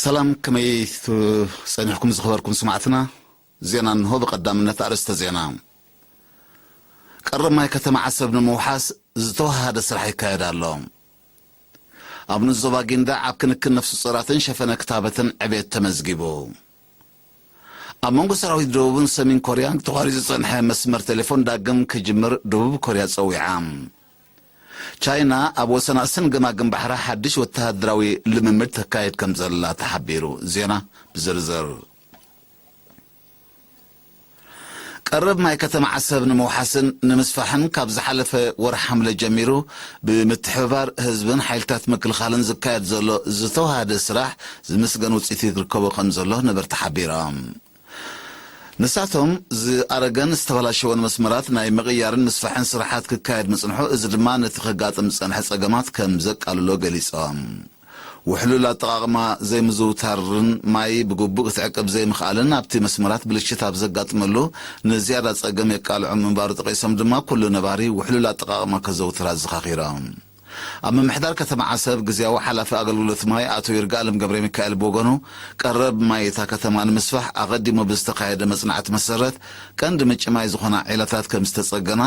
ሰላም፣ ከመይ ቱ-፣ ጸኒሕኩም ዝኸበርኩም ስማዕትና? ዜና እንሆ። ብቐዳምነት ኣርእስተ ዜና። ቀረብ ማይ ከተማ ዓሰብ ንምውሓስ ዝተወሃደ ስራሕ ይካየድ ኣሎ። ኣብ ንዞባ ጊንዳዕ ኣብ ክንክን ነፍሲ ጾራትን ሸፈነ ክታበትን ዕቤት ተመዝጊቡ። ኣብ መንጎ ሰራዊት ደቡብን ሰሜን ኮርያን ተቋሪጹ ዝጸንሐ መስመር ቴሌፎን ዳግም ክጅምር ደቡብ ኮርያ ጸዊዓ። ቻይና ኣብ ወሰን ኣስን ገማግም ባሕራ ሓድሽ ወተሃደራዊ ልምምድ ተካይድ ከም ዘላ ተሓቢሩ። ዜና ብዝርዝር። ቀረብ ማይ ከተማ ዓሰብ ንምውሓስን ንምስፋሕን ካብ ዝሓለፈ ወርሒ ሓምለ ጀሚሩ ብምትሕብባር ህዝብን ሓይልታት ምክልኻልን ዝካየድ ዘሎ ዝተዋሃደ ስራሕ ዝምስገን ውፅኢት ይርከቦ ከም ዘሎ ነበርቲ ሓቢሮም። ንሳቶም ዝኣረገን ዝተበላሸወን መስመራት ናይ ምቕያርን ምስፋሕን ስራሓት ክካየድ ምጽንሑ፣ እዚ ድማ ነቲ ከጋጥም ዝጸንሐ ጸገማት ከም ዘቃልሎ ገሊጾም። ውሕሉል ኣጠቓቕማ ዘይምዝውታርን ማይ ብግቡእ ክትዕቅብ ዘይምኽኣልን ኣብቲ መስመራት ብልሽት ኣብ ዘጋጥመሉ ንዝያዳ ጸገም የቃልዖ ምንባሩ ጠቒሶም ድማ፣ ኩሉ ነባሪ ውሕሉል ኣጠቓቕማ ከዘውትር ኣዘኻኺሮም። ኣብ ምምሕዳር ከተማ ዓሰብ ግዝያዊ ሓላፊ ኣገልግሎት ማይ ኣቶ ይርጋኣለም ገብረ ሚካኤል ብወገኑ፣ ቀረብ ማይ እታ ከተማ ንምስፋሕ ኣቐዲሙ ብዝተኻየደ መጽናዕቲ መሰረት፣ ቀንዲ ምንጪ ማይ ዝኾና ዒላታት ከም ዝተጸገና፣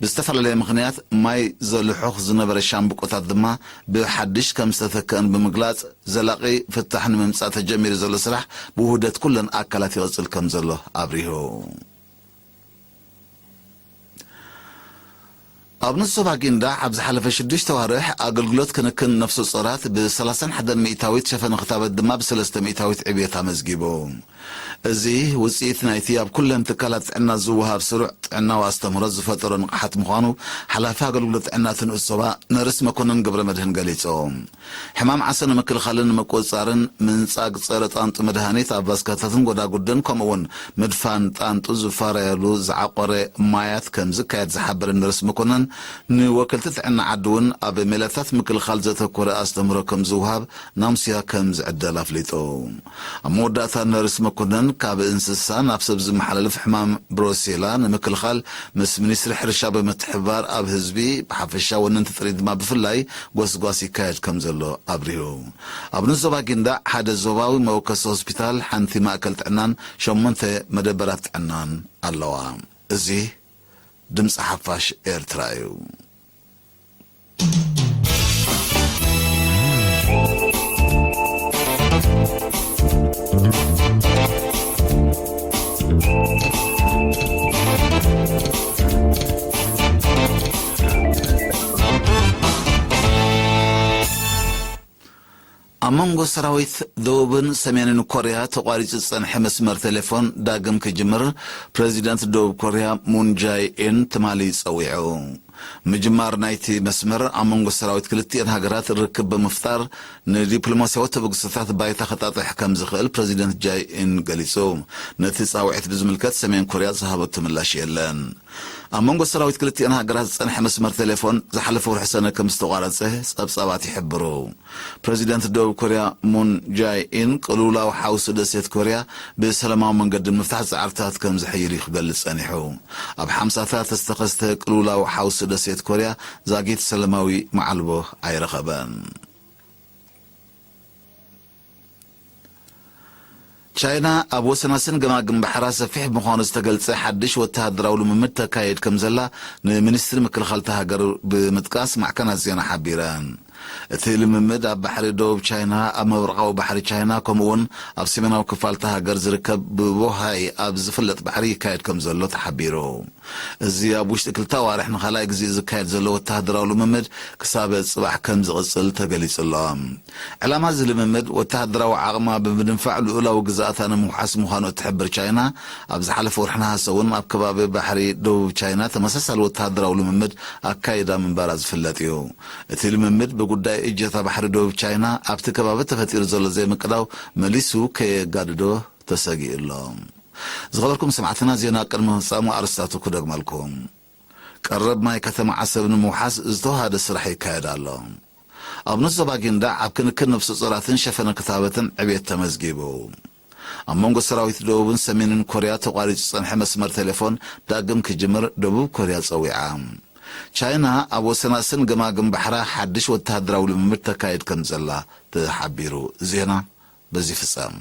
ብዝተፈላለየ ምኽንያት ማይ ዘልሑኽ ዝነበረ ሻምብቆታት ድማ ብሓድሽ ከም ዝተተክአን ብምግላጽ፣ ዘላቒ ፍታሕ ንምምጻእ ተጀሚሩ ዘሎ ስራሕ ብውህደት ኩለን ኣካላት ይቕጽል ከም ዘሎ ኣብሪሁ። ኣብ ንስ ዞባ ጊንዳዕ ኣብ ዝሓለፈ ሽዱሽተ ኣዋርሕ ኣገልግሎት ክንክን ነፍሰ ጾራት ብ ሰላሳን ሓደን ሚእታዊት፣ ሸፈነ ክታበት ድማ ብ ሰለስተ ሚእታዊት ዕብየት ኣመዝጊቡ። እዚ ውጽኢት ናይቲ ኣብ ኩለን ትካላት ጥዕና ዝወሃብ ስሩዕ ጥዕናዊ ኣስተምህሮ ዝፈጠሮ ንቕሓት ምዃኑ ሓላፊ ኣገልግሎት ጥዕና እቲ ንኡስ ዞባ ነርስ መኮንን ገብረ መድህን ገሊጹ። ሕማም ዓሶ ንምክልኻልን ንምቁጽጻርን ምንጻግ ጸረ ጣንጡ መድሃኒት ኣብ ባስካታትን ጎዳጉድን፣ ከምኡ እውን ምድፋን ጣንጡ ዝፋረየሉ ዝዓቆረ ማያት ከም ዝካየድ ዝሓበረ ነርስ መኮንን፣ ንወከልቲ ጥዕና ዓዲ እውን ኣብ ሜላታት ምክልኻል ዘተኮረ ኣስተምህሮ ከም ዝውሃብ ናምስያ ከም ዝዕደል ኣፍሊጡ። ኣብ መወዳእታ ነርስ መኮንን፣ ካብ እንስሳ ናብ ሰብ ዝመሓላለፍ ሕማም ብሮሴላ ንምክልኻል ምስ ሚኒስትሪ ሕርሻ ብምትሕብባር ኣብ ህዝቢ ብሓፈሻ፣ ወነንቲ ጥሪት ድማ ብፍላይ ጎስጓስ ይካየድ ከም ዘሎ ኣብሪሁ። ኣብ ንስ ዞባ ጊንዳዕ ሓደ ዞባዊ መወከሲ ሆስፒታል፣ ሓንቲ ማእከል ጥዕናን ሸሞንተ መደበራት ጥዕናን ኣለዋ። እዚ ድምፂ ሓፋሽ ኤርትራ እዩ። ኣብ መንጎ ሰራዊት ደቡብን ሰሜንን ኮርያ ተቋሪጹ ዝጸንሐ መስመር ቴሌፎን ዳግም ክጅምር ፕረዚደንት ደቡብ ኮርያ ሙን ጃይ ኢን ትማሊ ጸዊዑ። ምጅማር ናይቲ መስመር ኣብ መንጎ ሰራዊት ክልቲኤን ሃገራት ርክብ ብምፍጣር ንዲፕሎማስያዊ ተበግሶታት ባይታ ከጣጥሕ ከም ዝኽእል ፕረዚደንት ጃይ ኢን ገሊጹ። ነቲ ጻውዒት ብዝምልከት ሰሜን ኮርያ ዝሃበቶ ምላሽ የለን። ኣብ መንጎ ሰራዊት ክልቲኤን ሃገራት ዝጸንሐ መስመር ቴሌፎን ዝሓለፈ ወርሒ ሰነ ከም ዝተቋረጸ ጸብጻባት ይሕብሩ። ፕረዚደንት ደቡብ ኮርያ ሙን ጃይ ኢን ቅልውላው ሓውሲ ደሴት ኮርያ ብሰላማዊ መንገዲ ንምፍታሕ ጻዕርታት ከም ዘሐይል እዩ ክገልጽ ጸኒሑ። ኣብ ሓምሳታት ዝተኸስተ ቅልውላው ሓውሲ ደሴት ኮርያ ዛጊት ሰላማዊ መዓልቦ ኣይረኸበን። ቻይና ኣብ ወሰናስን ገማግም ባሕራ ሰፊሕ ብምዃኑ ዝተገልጸ ሓድሽ ወተሃደራዊ ልምምድ ተካይድ ከም ዘላ ንሚኒስትሪ ምክልኻል እታ ሃገር ብምጥቃስ ማዕከናት ዜና ሓቢረን። እቲ ልምምድ ኣብ ባሕሪ ደቡብ ቻይና፣ ኣብ ምብራቓዊ ባሕሪ ቻይና፣ ከምኡ'ውን ኣብ ሰሜናዊ ክፋል እታ ሃገር ዝርከብ ብቦሃይ ኣብ ዝፍለጥ ባሕሪ ይካየድ ከም ዘሎ ተሓቢሩ። እዚ ኣብ ውሽጢ ክልተ ኣዋርሕ ንኻልኣይ ግዜ ዝካየድ ዘሎ ወተሃደራዊ ልምምድ ክሳብ ጽባሕ ከም ዝቕጽል ተገሊጹ ኣሎ። ዕላማ እዚ ልምምድ ወተሃደራዊ ዓቕማ ብምድንፋዕ ልኡላዊ ግዝኣታ ንምውሓስ ምዃኑ እትሕብር ቻይና፣ ኣብ ዝሓለፈ ወርሒ ነሃሰ እውን ኣብ ከባቢ ባሕሪ ደቡብ ቻይና ተመሳሳሊ ወተሃደራዊ ልምምድ ኣካይዳ ምንባራ ዝፍለጥ እዩ። እቲ ልምምድ ብጉዳይ እጀታ ባሕሪ ደቡብ ቻይና ኣብቲ ከባቢ ተፈጢሩ ዘሎ ዘይምቅዳው መሊሱ ከየጋድዶ ተሰጊኡ ኣሎ። ዝኸበርኩም ሰማዕትና፣ ዜና ቅድሚ ምፍጻሙ ኣርእስታቱ ክደግመልኩም። ቀረብ ማይ ከተማ ዓሰብ ንምውሓስ ዝተዋሃደ ስራሕ ይካየድ ኣሎ። ኣብ ንስ ዞባ ጊንዳዕ ኣብ ክንክን ነፍሰ ጾራትን ሸፈነ ክታበትን ዕብየት ተመዝጊቡ። ኣብ መንጎ ሰራዊት ደቡብን ሰሜንን ኮርያ ተቋሪጹ ዝጸንሐ መስመር ቴሌፎን ዳግም ክጅምር ደቡብ ኮርያ ጸዊዓ። ቻይና ኣብ ወሰናስን ገማግም ባሕራ ሓድሽ ወተሃደራዊ ልምምድ ተካይድ ከም ዘላ ተሓቢሩ። ዜና በዚ ፍጻም።